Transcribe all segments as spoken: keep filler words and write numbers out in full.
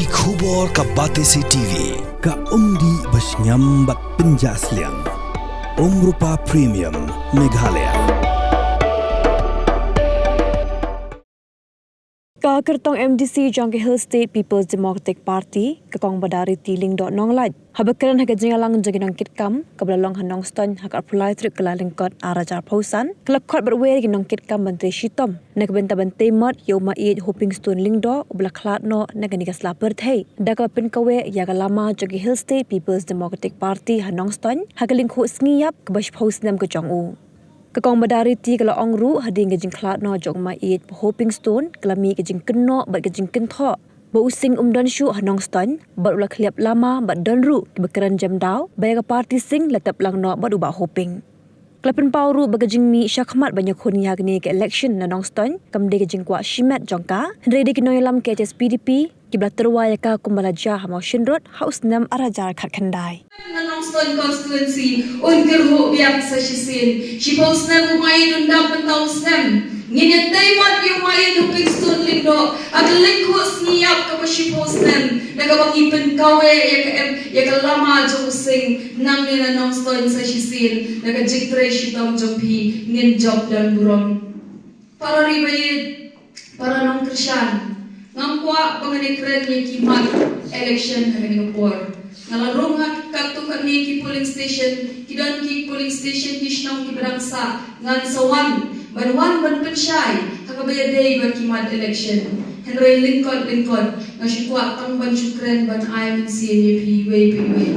Ki khubor ka Batesi T V, ka umdih ba shngiam bad pynjah sliang. Umrupa Premium, Meghalaya. Ka kyrtong M D C jong ka Hill State People's Democratic Party, ka Kong Badariti Lyngdoh Nonglait, haba kren ha ka jingïalang jong ki nongkitkam kaba la long ha Nongstoiñ ha ka arphew lai tarik Kyllalyngkot arhajar arphew san, ka la khot bad wer ïa ki nongkitkam ban trei shitom na ka bynta ban tei mot ïa u Maieit Hopingstone Lyngdoh uba la khlad noh na kane ka sla pyrthei, da kaba pynkaweh ïa ka lama jong ka Hill State People's Democratic Party ha Nongstoiñ ha ka lyngkhuh sngi ïap kaba shiphew snem ka jong u. Ka Kong Badariti ka la ong ruh, hadien ka jingkhlad noh jong u Maieit Hopingstone, ka la mih ka jingkynnoh bad ka jingkynthoh ba u Sing um don shuh ha Nongstoiñ bad u la khliap lama bad don ruh kiba kren jem daw ba ïa ka party Sing la tep lang noh bad u Bah Hoping. Ka la pynpaw ruh ba ka jingmih shakhmat ban ïakhun ïa kane ka election na Nongstoiñ kam dei ka jingkwah shimet jong ka, hynrei dei ki nongïalam ka H S P D P kiba la tyrwa ïa ka kumba la jia ha Mawshynrut ha u snem arhajar khatkhyndai. Na Nongstoiñ constituency un kyrhuh biang sa shisien. Shiphew snem u Maieit un dap bynta u snem. Ngin ïa tei mot ïa u Maieit Hopingstone Lyngdoh ha ka lyngkhuh sngi ïap kaba shiphew snem, na kaba ngi pynkaweh ïa ka em, ïa ka lama jong u Sing nangne na Nongstoiñ sa shisien. Na ka jingtrei shitom jong phi ngin jop don burom. Para ri ba ïeit, para nongkyrshan, ngam kwah ba ngan ïa kren ïa ki mat election ha kane ka por. Nga la rung ha katto katne ki polling station, ki don ki polling station ki shnong kiba dang sah, ngan sa wan, ban wan ban pynshai ha kaba ïadei bad ki mat election. Hynrei lyngkot lyngkot nga shu kwah tang ban shu kren ban ai mynsiem ïa phi iwei pa iwei.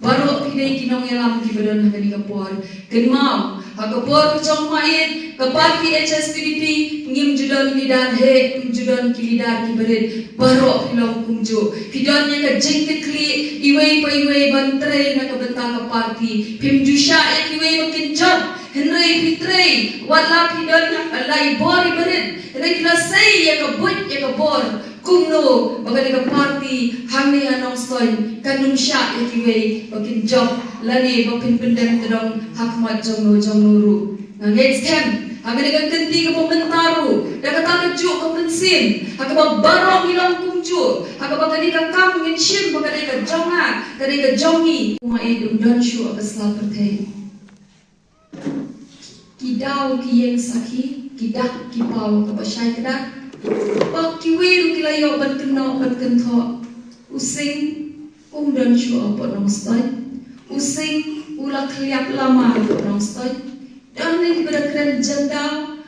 Baroh phi dei ki nongïalam kiba don ha kane ka por. Kynmaw, ha ka por ka jong u Maieit, ka party H S P D P, ngim ju don leader heh, ngim ju don ki leader kiba rit. Baroh phi long kumjuh. Phi don ïa ka jingkitkhlieh iwei pa iwei ban trei na ka bynta ka party. Phim ju shah ïa kiwei ba kin jop, hynrei phi trei. Wat la phi don la i bor iba rit, hynrei phi la sei ïa ka buit ïa ka bor. Kumno ba kane ka party hangne ha Nongstoiñ kan ym shah ïa kiwei ba kin jop lane ba phin pyndem tdong ha khmat jong no jong no ruh. Nga ngeit skhem ha kane ka kynti kaba mynta ruh, da kata kajuh ka mynsiem ha kaba baroh ngi long kumjuh, ha kaba kane ka kam ngin shim ba ka dei ka jong nga, ka dei ka jong ngi. U Maieit um don shuh ha ka sla pyrthei. Ki daw ki ïeng sakhi, ki dak ki paw kaba shai kdar. Bad kiwei ruh ki la ïoh ban kynnoh ban kynthoh. U Sing um don shuh hapoh Nongstoiñ. U Sing u la khliap lama hapoh Nongstoiñ. Don ne kiba da kren jem daw,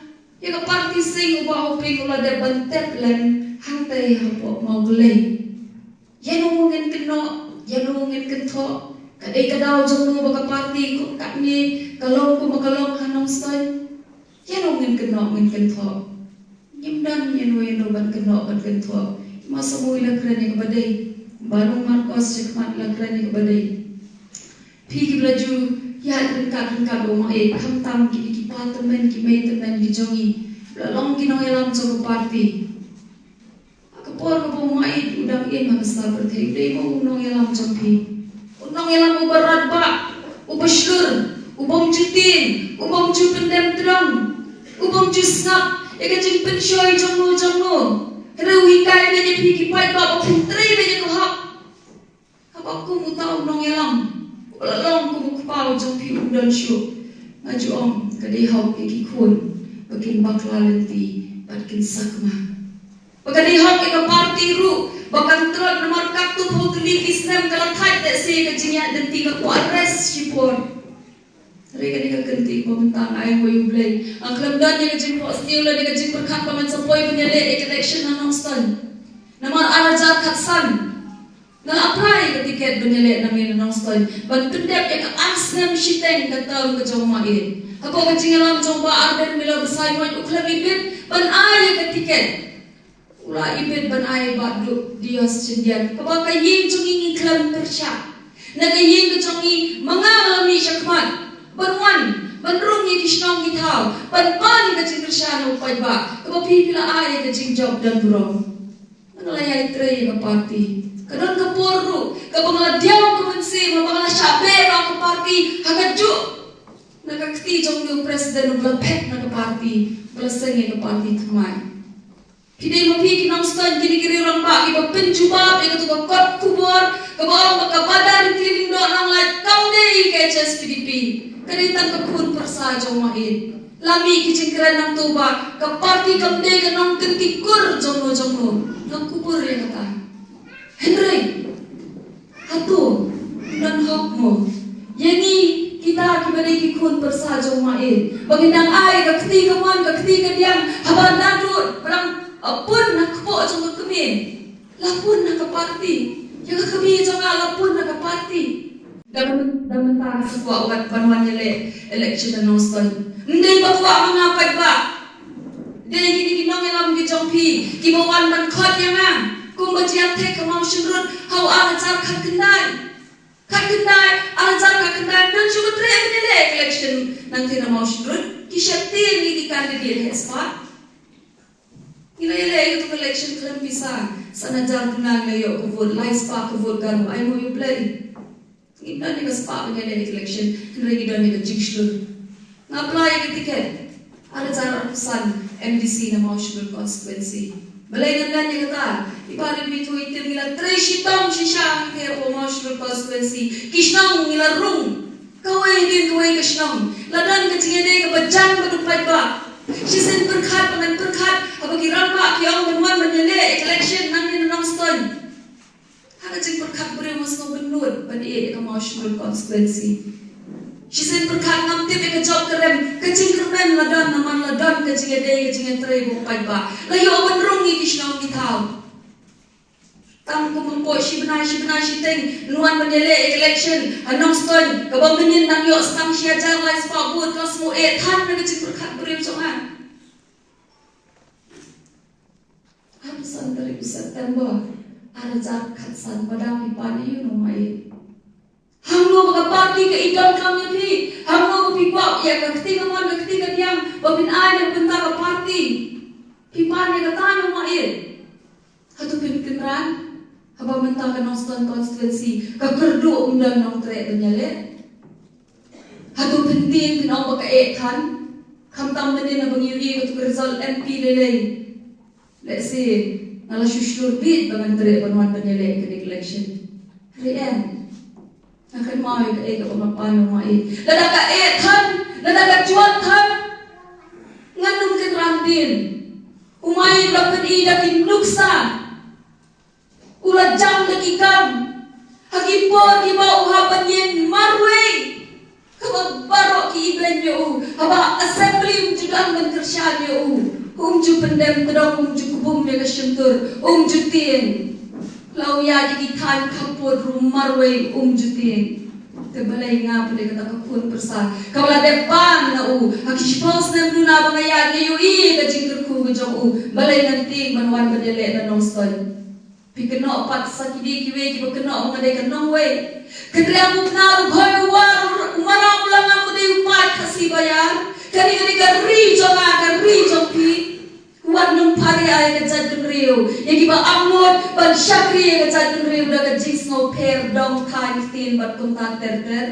ïa ka party Sing u Bah Hoping u la dep ban tep lem hangtei hapoh Mawklei. Ïa no ngin kynnoh, ïa no ngin kynthoh? Ka dei ka daw jong no ba ka party kum katne ka long kum ba ka long ha Nongstoiñ? Ïa no ngin kynnoh ngin kynthoh? Ngim don ïa no ïa no ban kynnoh ban kynthoh. Ma Samui la kren ïa kaba dei, Bah Nongmarcos shakhmat la kren ïa kaba dei. Phi kiba la ju ïaid ryngkat ryngkat bad u Maieit, khamtam kine ki pa tymmen ki mei tymmen ki jong ngi, la long ki nongïalam jong ka party. Ha ka por kaba u Maieit u dang im ha ka sla pyrthei, u dei mo u nongïalam jong phi? U nongïalam uba radbah, uba shlur, u bym ju tieng, u bym ju pyndem tdong, u bym ju sngap ïa ka jingpynshoi jong no jong no. Hynrei u hikai beit ïa phi ki paidbah ba phin trei beit ïa ka hok. Haba kum uta u nongïalam, u la long kum u kpa u jong phi um don shuh. Nga ju ong ka dei hok ïa ki khun ba kin bakla lynti bad kin sakma. Ba ka dei hok ïa ka party ruh ba kan tlot namar katto phew tylli ki snem ka la thait lehse ka jingïaid lynti, ka kwah rest shipor. Hynrei kane ka kynti ba mynta nga ai nguh ïa U Blei. Nga khlem don ïa ka jingphohsniew lane ka jingpyrkhat ba ngan sa poi ban ïaleh ïa ka election na Nongstoiñ. Namar ar hajar khatsan nga la apply ïa ka tiket ban ïaleh nangne na Nongstoiñ ban pyndep ïa ka ar snem shiteng ka term ka jong u Maieit. Hapoh ka jingïalam jong u Bah Ardent Miller Basaiawmoit u khlem ibit ban ai ïa ka tiket. U la ibit ban ai Bah Duh Dios Chyndiat, kaba ka ïing jong ngi ngi khlem pyrshah. Na ka ïing ka jong ngi ma nga la mih shakhmat ban wan ban rung ïa ki shnong ki thaw, ban pan ïa ka jingkyrshan na u paidbah, kaba phi phi la ai ïa ka jingjop don burom. Nga la ïai trei ïa ka party. Ka don ka por ruh kaba nga la diaw ka mynsiem, kaba nga la shah beh ïa ka party ha kajuh. Na ka kti jong u president uba la phet na ka party, ba la seng ïa ka party thymmai. Phi dei ma phi ki Nongstoiñ, kine ki riew rangbah kiba pynjubab ïa katu ka kot khubor kaba ong ba ka Bah Darkylli Lyngdoh Nonglait kam dei ka H S P D P, ka dei tang ka khun pyrsa jong u Maieit. La mih ki jingkren nangta ba ka party kam dei ka nongkynti kur jong no jong no. Nga kubur ïa kata. Hynrei hato ym don hok mo ïa ngi kita kiba dei ki khun pyrsa jong u Maieit ba ngin nang ai ka kti kamon ka kti kadiang haba naduh ba dang pun na kpoh jong ka kmie? La pun na ka party. Ïa ka kmie jong nga la pun na ka party. Da myn-, da mynta nga sa kwah ban wan ïaleh election na Nongstoiñ. Ym dei ba kwah ma nga paidbah. Dei kine ki nongïalam ki jong phi kiba wan ban khot ïa nga kumba jia thik ka Mawshynrut ha u ar hajar khatkhyndai. Khatkhyndai, ar hajar khatkhyndai, nang shu treh ban ïaleh election nangta na Mawshynrut. Ki sheptieng ïa ki candidate ha spah. Ngi la ïaleh ïa katu ka election khlem pisa. San hajar duna ngi la ïoh ka vote, lai spah ka vote Garo, ai mo ïa U Blei. Ngim don ïa ka spah ban ïaleh election, hynrei ngi don ïa ka jingshlur. Nga apply ïa ka ticket ar hajar arphew san, M D C na Mawshynrut constituency. Balei ngan len ïa kata? I Bah Rit Mathew Itir, ngi la trei shitom shisha hangtei hapoh Mawshynrut constituency. Ki shnong ngi la rung. Kawei hadien kawei ka shnong la don ka jingïadei kaba jan bad u paidbah. Shisien pyrkhat ba ngan pyrkhat haba ki rangbah ki ong ban wan ban ïaleh election nangne na Nongstoiñ. Ha ka jingpyrkhat briew nga sngewbynnud ban ïeh ïa ka Mawshynrut constituency. Shisien pyrkhat ngam tip ïa ka jop ka rem, ka jingkyrmen la don namar la don ka jingïadei ka jingïatrei bad u paidbah. La ïoh ban rung ïa ki shnong ki thaw. Tang kum hapoh shi bnai shi bnai shiteng ngan wan ban ïaleh election ha Nongstoiñ kaba mynnin nang ïoh sdang shi hajar lai spah vote, ka la sngewthuh than na ka jingpyrkhat briew jong nga. Arphew san tarik u September ar hajar khatsan, ba dang phi pan ïa u Maieit. Hangno ba ka party ka i donkam ïa phi? Hangno ba phi kwah ïa ka kti kamon ka kti kadiang ba phin ai na ka bynta ka party? Phi pan ïa kata ne Maieit? Hato phin kynran haba mynta ka Nongstoiñ constituency ka kyrduh, ym don nongtrei ban ïaleh? Hato phin tieng phin ong ba ka eh than? Khamtam mynnin haba ngi ïohi katu ka result M P lei lei. Lehse nga la shu shlur bit ba ngan treh ban wan ban ïaleh ïa kane ka election. Hynrei em, nga kynmaw ïa kaei kaba nga pan ïa u Maieit. Lada ka eh than, lada ka jwat than, ngan ym kynran dien. U Maieit u la pyni da ki nuksa. U la jam da ki kam ha ki por kiba u hap ban ïeng marwei. Kaba baroh ki ibeiñ ïa u, haba assembly um ju dang ban kyrshan ïa u. Um ju pyndem tdong, um ju kbum ïa ka shyntur, um ju tieng. La u ïaid ïa ki thaiñ khappud ruh marwei um ju tieng. Te balei nga phi dei kata ka khun pyrsa kaba la dep pan na u ha ki shiphew snem duna ba nga ïaid, nga ïohi ïa ka jingkyrkhu ka jong u. Balei ngan tieng ban wan ban ïaleh na Nongstoiñ? Phi kynnoh pat sa ki dei kiwei kiba kynnoh ba nga dei ka nongwei. Kynriang u Pnar, u Bhoi, u War, u Maram, u Langam, u dei u paid Khasi ba ïar. Kane ka dei ka ri jong nga, ka ri jong phi. Wat nym pharia ïa ka jaitbynriew, ïa kiba angnud ban shakri ïa ka jaitbynriew da ka jingsngewpher dong, thaiñ, ktien bad kumta ter ter.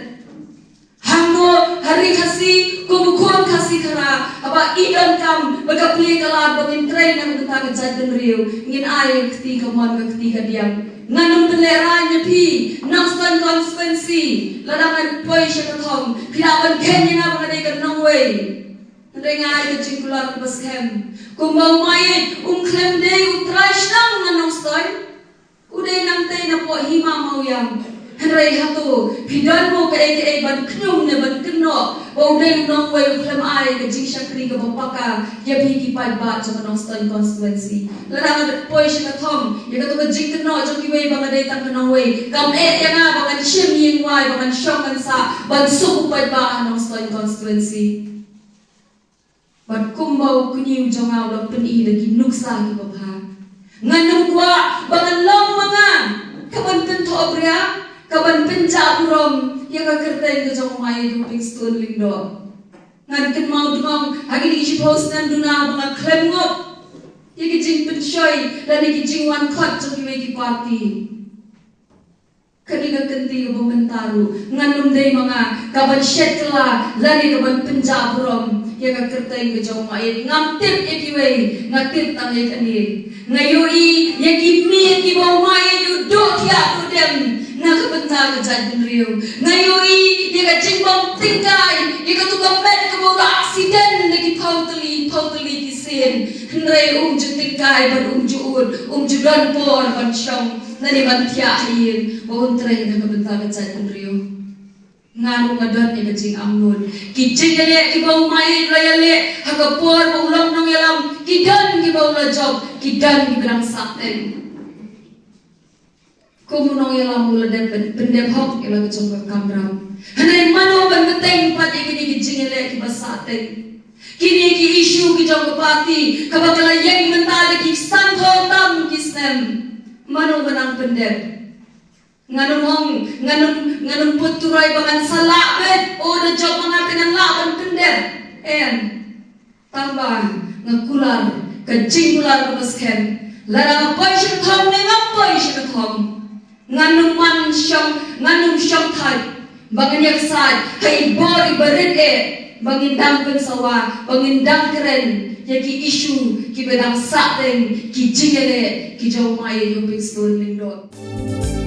Hangno ha ri Khasi kum u khun Khasi Khara, haba i donkam bad ka plie ka lad ba ngin trei na ka bynta ka jaitbynriew, ngin ai ïa ka kti kamon ka kti kadiang. Ngan ym pynlehraiñ ïa phi. Nongstoiñ constituency, lada ngan poi sha ka thong, phi lah ban kheiñ ïa nga ba nga dei ka nongwei. Hynrei nga ai ka jingkular kaba skhem. Kumba u Maieit um khlem dei u trai shnong na Nongstoiñ. U dei nangtei napoh hima Mawïang. Hynrei hato phi don mo kaei kaei ban khñium ne ban kynnoh ba u dei u nongwei, u khlem ai ka jingshakri kaba paka ïa phi ki paidbah jong ka Nongstoiñ constituency? Lada nga poi sha ka thong, ïa kato ka jingkynnoh jong kiwei ba nga dei tang ka nongwei kam eh ïa nga ba ngan shim ïing wai, ba ngan shong ngan sah ban suk u paidbah ha Nongstoiñ constituency. Bad kumba u kñi u jong nga u la pyni da ki nuksa kiba bha, ngan ym kwah ba ngan long ma nga kaban pynthohbria, kaban pynjah burom ïa ka kyrteng ka jong u Maieit Hopingstone Lyngdoh. Ngan kynmaw dngong ha kine ki shiphew snem duna ba nga khlem ngop ïa ki jingpynshoi lane ki jingwan khot jong kiwei ki party. Kane ka kynti kaba mynta ruh ngan ym dei ma nga kaban shet kylla lane kaban pynjah burom ïa ka kyrteng ka jong u Maieit. Ngam tip ïa kiwei, nga tip tang ïa kane. Nga ïohi ïa ki miet kiba u Maieit u duh thiah duh dem na ka bynta ka jaitbynriew. Nga ïohi ïa ka jingbym tyngkai, ïa katu ka met kaba u la accident na ki phew tylli, phew tylli ki sien. Hynrei um ju tyngkai bad um ju ud, um ju don por ban shong lane ban thiah ha ïing ba un trei na ka bynta ka jaitbynriew. Nga ruh nga don ïa ka jingangnud. Ki jingïaleh kiba u Maieit u la ïaleh ha ka por ba u long nongïalam, ki don kiba u la jop, ki don kiba dang sahteng. Kum u nongïalam u la dep pyn-, pyndep hok ïa la ka jong ka kamram. Hynrei mano ban bteng pat ïa kine ki jingïaleh kiba sahteng? Kine ki issue ki jong ka party kaba ka la ïeng mynta da ki sanphew tam ki snem. Mano ban nang pyndep? Ngan ym ong, ngan ym, ngan ym put turoi ba ngan sa lah beit, o da jop ma nga te ngan lah ban pyndep. Em. Tangba nga kular ka jingkular kaba skhem. Lada nga poi sha ka thong ne ngam poi sha ka thong, ngan ym man shong, ngan ym shongthait ba ngin ïaksaid ha i bor iba rit eh, ba ngin dang pynsawa, ba ngin dang kren ïa ki issue kiba dang sahteng, ki jingïaleh ki jong u Maieit Hopingstone Lyngdoh.